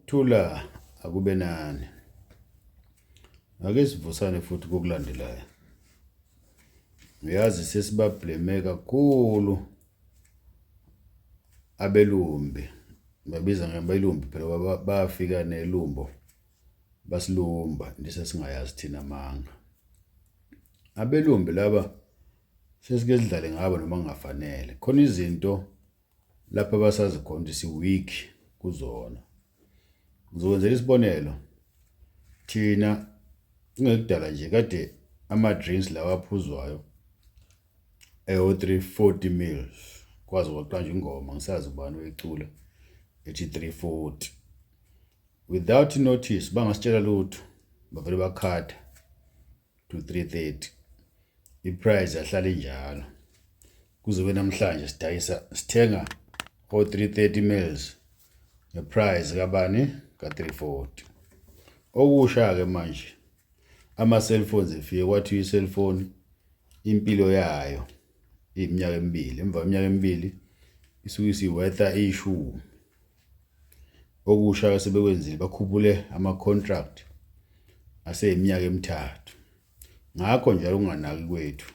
Ukuthula akube nani. Ake sivusane futhi kokulandelayo. Uyazi sesibableme kakhulu abelumbi. Babiza ngabelumbi phela bafika nelumbo basilumba into esasingayazi thina amanga. Abelumbi laba sesike sidlale ngabo noma kungafanele. Khona izinto lapho abasazi khona ukuthi si-weak kuzona. Ngizokwenzela isibonelo, thina kungekudala nje kade ama-drinks lawa aphuzwayo ewo-340 mils kwaze kwaqanjwa ingoma ngisazi ubani oyicula ethi 340 without notice bangasitshela lutho bavele bakhatha to 330 iprice yahlala injalo kuze kube namhlanje sidayisa sithenga o-330 mils ngeprice kabani ka-340. Okusha-ke manje ama-cellphones efike kwathiwa i-cellphone impilo yayo iminyaka emibili, emva kweminyaka emibili isuke isiwetha ishumi. Okusha-ke sebekwenzile bakhuphule ama-contract aseyiminyaka emithathu. Ngakho njalo ukunganaki kwethu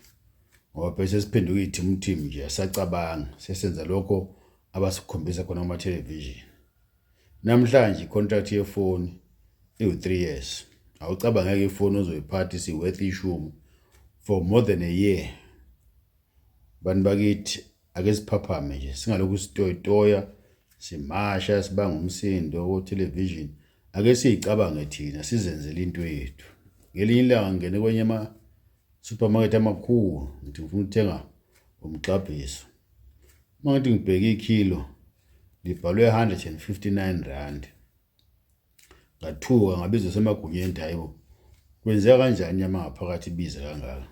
ngoba phela sesiphenduka iy'thimuthimu nje asacabangi sesenza lokho abasikhombisa khona kuma-television. Namhlanje i-contract yefoni iwu-3 years. Awucabangeke ifoni ozoyiphatha isi-worth ishumi for more than a year. Bantu bakithi ake siphaphame nje singalokhu sitoyitoya simasha sibanga umsindo ko-television. Ake siyicabange thina sizenzele into yethu. Ngelinye ilanga ngingene kwenye ama-supermarket amakhulu ngithi ngifuna ukuthenga umgxabhiso. Uma ngithi ngibheke ikhilo libhalwe 159 rand. Ngathuka ngabizwa semagunyeni ngithi hayibo kwenzeka kanjani inyama ngaphakathi ibize kangaka?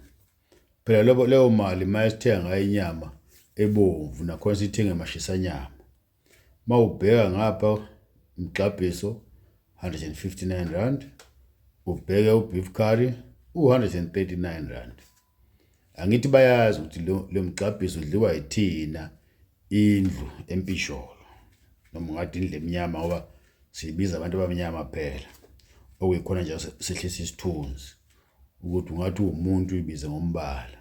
Phela lobo leyo mali uma sithenga ngayo inyama ebomvu nakhona siyithenga emashisanyama. Uma ubheka ngapha umgxabhiso 159 rand, ubheke u-beef curry u-139 rand. Angithi bayazi ukuthi lo mgxabhiso udliwa yithina indlu empisholo noma ungathi indlu emnyama ngoba siyibiza abantu abamnyama phela okuyikhona nje sehlisa isithunzi ukuthi ungathi uwumuntu uyibize ngombala.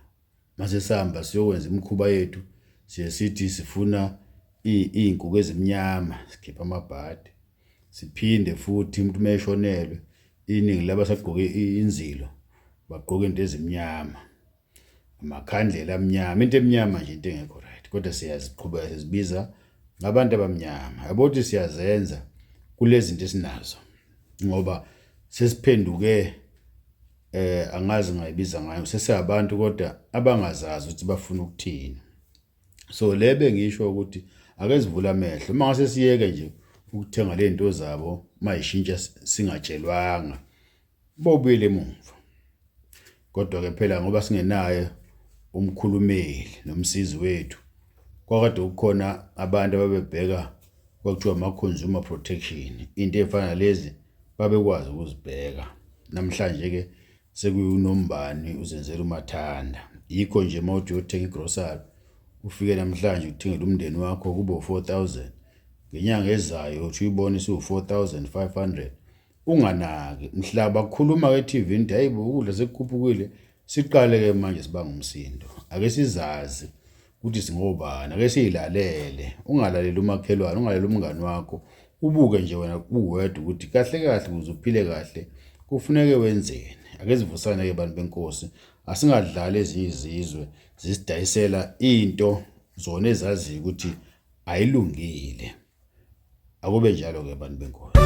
Mase sihamba siyokwenza imikhuba yethu siye sithi sifuna iy'nkuku ezimnyama sikhipha amabhadi. Siphinde futhi umuntu uma eshonelwe iningi laba sagqoke inzilo bagqoke into ezimnyama amakhandlela amnyama into emnyama nje into engekho right kodwa siyaziqhubeka sizibiza ngabantu abamnyama yabo ukuthi siyazenza kulezi zinto esinazo ngoba sesiphenduke angazi ngayibiza ngayo sesingabantu kodwa abangazazi ukuthi bafuna ukuthini. So le bengisho ukuthi ake sivule amehlo uma ngase siyeke nje ukuthenga le nto zabo mayishintsha singatshelwanga bobuyele emuva. Kodwa-ke phela ngoba singenaye umkhulumeli nomsizi wethu kwakade kukhona abantu ababebheka kwakuthiwa ama-consumer protection into ey'fana nalezi babekwazi ukuzibheka. Namhlanje-ke sekuyunombani uzenzela umathanda. Yikho nje uma uthi uyothenga igrosari ufike namhlanje uthengele umndeni wakho kube u-4,000 ngenyanga ezayo uthi uyibone isiwu-4,500 unganaki. Mhla bakhuluma-ke e-TV ukuthi hayi bo ukudla sekukhuphukile siqale-ke manje sibanga umsindo. Ake sizazi ukuthi singobani, ake siyilalele. Ungalaleli umakhelwane, ungalaleli umngani wakho, ubuke nje wena uwedwa ukuthi kahle kahle ukuze uphile kahle kufuneke wenzeni. Ake sivusane-ke bantu benkosi, asingadlali ezinye izizwe zisidayisela into zona ezaziyo ukuthi ayilungile. Akube njalo-ke bantu benkosi.